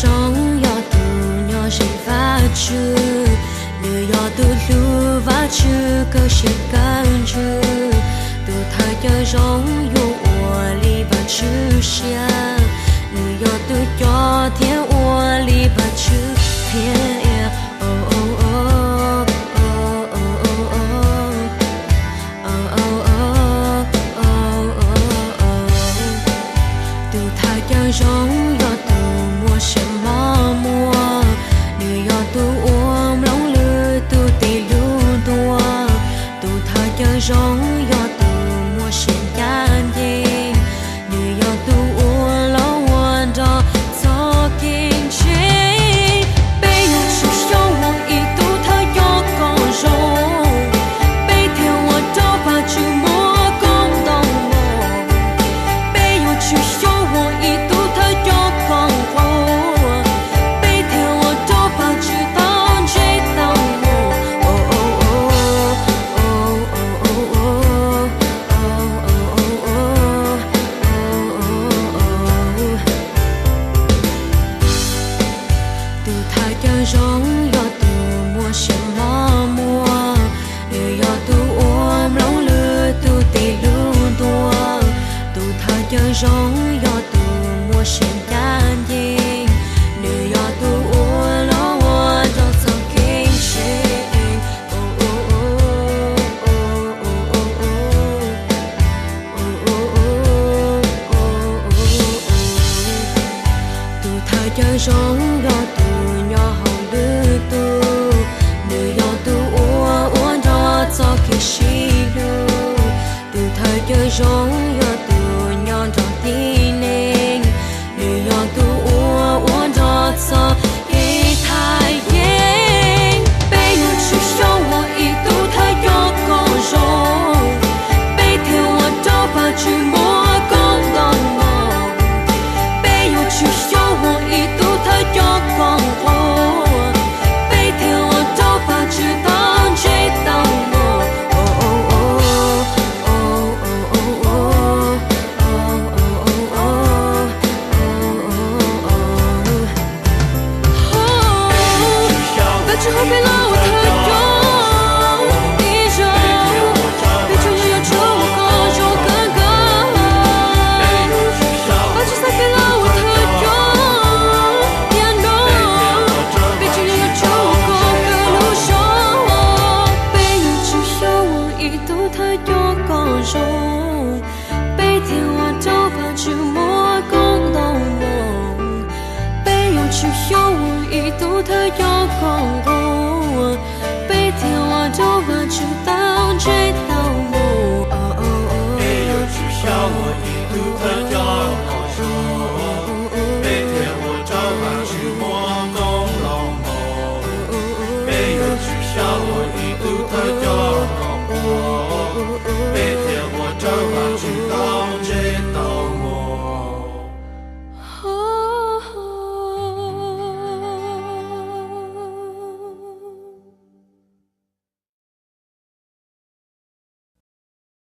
Zoo yog tus nyob ze Vajtswv, nws yog tus hlub Vajtswv kawg siab kawg ntsws. Tus thawj cawm zoo yuav ua li Vajtswv siab, nws yog tus coj thiab ua li Vajtswv qhia. Tus thawj cawm zoo yog tus muaj siab mos muag, nws yog tus uas mloog lwm tus tes lus ntuas. Tus thawj cawm zoo yog tus muaj siab ncaj ncees, nws yog tus uas los ua nrog txoj kev ntseeg. Peb yuav tsum xyaum ua ib tug thawj coj koom zoo, peb thiaj ua rau Vajtswv muaj koob hmoov. Peb yuav tsum xyaum ua ib tug thawj coj koom nquag, peb thiaj ua rau Vajtswv tau ntsej tau muag. Tus thawj cawm zoo yog tus muaj siab mos muag, nws yog tus uas mloog lwm tus tes lus ntuas. Tus thawj cawm zoo yog tus muaj siab ncaj ncees, nws yog tus uas los ua rau txoj kev ntseeg. Tus thawj cawm zoo yog tus nyob hauv lwm tus, nws yog tus uas ua nrog txoj kev sib hlub. Tus thawj cawm zoo yog tus nyob nrog tib neeg, nws yog tus uas ua nrog txoj kev thaj yeeb. Peb yuav tsum xyaum ua ib tug thawj coj koom zoo, peb thiaj ua rau Vajtswv muaj koob hmoov. Peb yuav tsum xyaum ua ib tug thawj coj koom nquag, peb thiaj ua rau Vajtswv tau ntsej tau muag. Vajtswv hu peb los ua thawj coj ib zaug, peb tsuas yog yuav tsum ua kom zoo kawg nkaus. Vajtswv xaiv peb los ua thawj coj tiam no, peb tsuas yog yuav tsum ua kom kawg lub zog. Peb yuav tsum xyaum ua ib tug thawj coj koom zoo, peb thiaj ua rau Vajtswv muaj koob hmoov. Peb yuav tsum xyaum ua ib tug thawj coj koom nquag,